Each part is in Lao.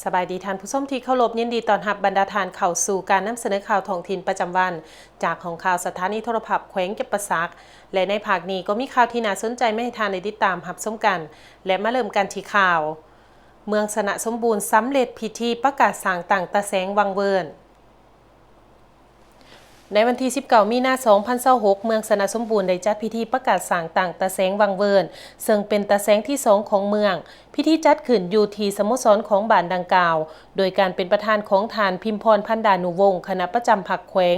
ສະບາຍດີທ່ານຜູ້ຊົມທີ່ເຄົາລົບ, ຍິນດີຕ້ອນຮັບບັນດາທ່ານເຂົ້າສູ່ການນຳສະເໜີຂ່າວທ້ອງຖິ່ນປະຈຳວັນ ຈາກຫ້ອງຂ່າວສະຖານີໂທລະພາບແຂວງຈຳປາສັກ ແລະ ໃນພາກນີ້ກໍມີຂ່າວທີ່ໜ້າສົນໃຈມາໃຫ້ທ່ານໄດ້ຕິດຕາມຮັບຊົມກັນ ແລະ ມາເລີ່ມກັນທີ່ຂ່າວ ເມືອງຊະນະສົມບູນສຳເລັດພິທີປະກາດສ້າງຕັ້ງຕາແສງວັງເວີນ. ໃນວັນທີສິບເກົ້າ ມີນາ ສອງພັນຊາວຫົກ ເມືອງຊະນະສົມບູນໄດ້ຈັດພິທີປະກາດສ້າງຕັ້ງຕາແສງວັງເວີນ ເຊິ່ງເປັນຕາແສງທີສອງຂອງເມືອງ. ພິທີຈັດຂຶ້ນຢູ່ທີ່ສະໂມສອນຂອງບ້ານດັ່ງກ່າວ ໂດຍການເປັນປະທານຂອງທ່ານ ພິມພອນ ພັນດານຸວົງ ຄະນະປະຈຳພັກແຂວງ,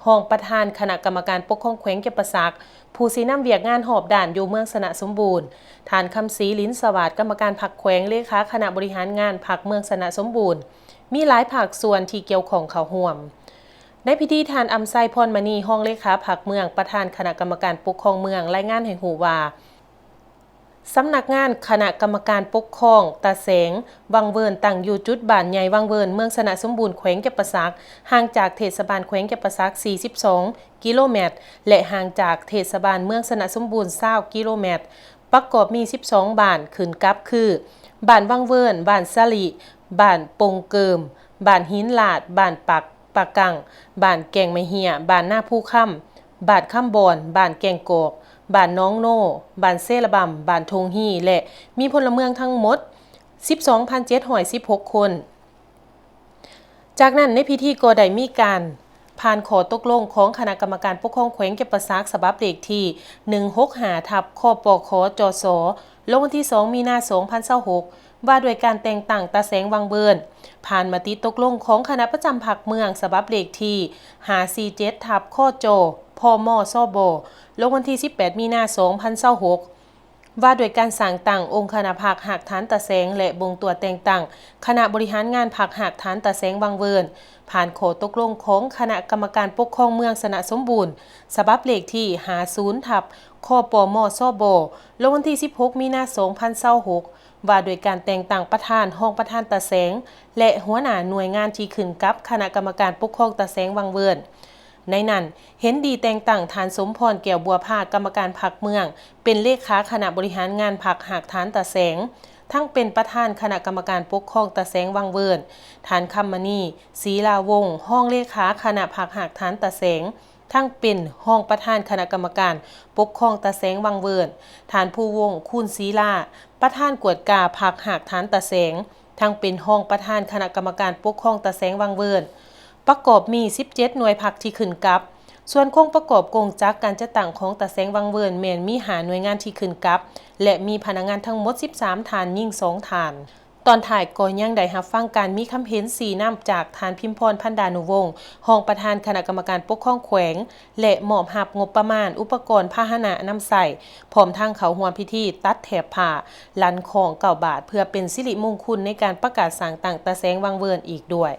ຮອງປະທານຄະນະກຳມະການປົກຄອງແຂວງຈຳປາສັກ, ຜູ້ຊີ້ນຳວຽກງານຮອບດ້ານຢູ່ເມືອງຊະນະສົມບູນ, ທ່ານ ຄຳສີ ລິນສະຫວາດ ກຳມະການພັກແຂວງ, ເລຂາຄະນະບໍລິຫານງານພັກເມືອງຊະນະສົມບູນ, ມີຫຼາຍພາກສ່ວນທີ່ກ່ຽວຂ້ອງເຂົ້າຮ່ວມ. ໃນພິທີ, ທ່ານ ອຳໄຊ ພອນມະນີ ຮອງເລຂາພັກເມືອງ, ປະທານຄະນະກຳມະການປົກຄອງເມືອງ ລາຍງານໃຫ້ຮູ້ວ່າ ສຳນັກງານຄະນະກຳມະການປົກຄອງຕາແສງວັງເວີນຕັ້ງຢູ່ຈຸດບ້ານໃຫຍ່ວັງເວີນ, ເມືອງຊະນະສົມບູນ, ແຂວງຈຳປາສັກ, ຫ່າງຈາກເທດສະບານແຂວງຈຳປາສັກ ສີ່ສິບສອງ ກິໂລແມັດ ແລະ ຫ່າງຈາກເທດສະບານເມືອງຊະນະສົມບູນ ຊາວ ກິໂລແມັດ. ປະກອບມີສິບສອງບ້ານຂຶ້ນກັບຄື ບ້ານວັງເວີນ, ບ້ານສະລິ, ບ້ານປົງເກີມ, ບ້ານຫີນລາດ, ບ້ານປາກ ປາກກັງ, ບ້ານແກ້ງໄມ້ເຫ້ຍ, ບ້ານນາພູຄຳ, ບ້ານຄຳບອນ, ບ້ານແກ້ງກອກ, ບ້ານໜອງໂນ, ບ້ານເຊລະບຳ, ບ້ານທົ່ງຮີ ແລະ ມີພົນລະເມືອງທັງໝົດ ສິບສອງພັນເຈັດຮ້ອຍສິບຫົກຄົນ. ຈາກນັ້ນໃນພິທີກໍໄດ້ມີການຜ່ານຂໍ້ຕົກລົງຂອງຄະນະກຳມະການປົກຄອງແຂວງຈຳປາສັກ ສະບັບເລກທີ ໜຶ່ງຫົກຫ້າ ທັບ ຄປຄ ຈສ ລົງວັນທີສອງ ມີນາ ສອງພັນຊາວຫົກ ວ່າດ້ວຍການແຕ່ງຕັ້ງຕາແສງວັງເວີນ, ຜ່ານມະຕິຕົກລົງຂອງຄະນະປະຈຳພັກເມືອງ ສະບັບເລກທີ ຫ້າສີ່ເຈັດ ທັບ ຄຈ ພມ ສບ ລົງວັນທີ ສິບແປດ ມີນາ ສອງພັນຊາວຫົກ ວ່າດ້ວຍການສ້າງຕັ້ງອົງຄະນະພັກຮາກຖານຕາແສງ ແລະ ບົ່ງຕົວແຕ່ງຕັ້ງຄະນະບໍລິຫານງານພັກຮາກຖານຕາແສງວັງເວີນ, ຜ່ານຂໍ້ຕົກລົງຂອງຄະນະກຳມະການປົກຄອງເມືອງຊະນະສົມບູນ ສະບັບເລກທີ ຫ້າສິບ ທັບ ຄປມ ສບ ລົງວັນທີ ສິບຫົກ ມີນາ ສອງພັນຊາວຫົກ ວ່າດ້ວຍການແຕ່ງຕັ້ງປະທານ, ຮອງປະທານຕາແສງ ແລະ ຫົວໜ້າໜ່ວຍງານທີ່ຂຶ້ນກັບຄະນະກຳມະການປົກຄອງຕາແສງວັງເວີນ. ໃນນັ້ນ ເຫັນດີແຕ່ງຕັ້ງທ່ານ ສົມພອນ ແກ້ວບົວພາ ກຳມະການພັກເມືອງ ເປັນເລຂາຄະນະບໍລິຫານງານພັກຮາກຖານຕາແສງ, ທັງເປັນປະທານຄະນະກຳມະການປົກຄອງຕາແສງວັງເວີນ, ທ່ານ ຄຳມະນີ ສີລາວົງ ຮອງເລຂາຄະນະພັກຮາກຖານຕາແສງ, ທັງເປັນຮອງປະທານຄະນະກຳມະການປົກຄອງຕາແສງວັງເວີນ, ທ່ານ ພູວົງ ຄູນສີລາ ປະທານກວດກາພັກຮາກຖານຕາແສງ, ທັງເປັນຮອງປະທານຄະນະກຳມະການປົກຄອງຕາແສງວັງເວີນ, ປະກອບມີສິບເຈັດໜ່ວຍພັກທີ່ຂຶ້ນກັບ. ສ່ວນໂຄງປະກອບກົງຈັກການຈັດຕັ້ງຂອງຕາແສງວັງເວີນ ແມ່ນມີຫ້າໜ່ວຍງານທີ່ຂຶ້ນກັບ ແລະ ມີພະນັກງານທັງໝົດສິບສາມທ່ານ, ຍິງສອງທ່ານ. ຕອນທ້າຍກໍຍັງໄດ້ຮັບຟັງການມີຄຳເຫັນຊີ້ນຳຈາກທ່ານ ພິມພອນ ພັນດານຸວົງ ຮອງປະທານຄະນະກຳມະການປົກຄອງແຂວງ ແລະ ມອບຮັບງົບປະມານ, ອຸປະກອນ, ພາຫະນະນຳໃຊ້, ພ້ອມທັງເຂົ້າຮ່ວມພິທີຕັດແຖບຜ້າ, ລັນຄ້ອງເກົ້າບາດ ເພື່ອເປັນສິລິມົງຄຸນໃນການປະກາດສ້າງຕັ້ງຕາແສງວັງເວີນອີກດ້ວຍ.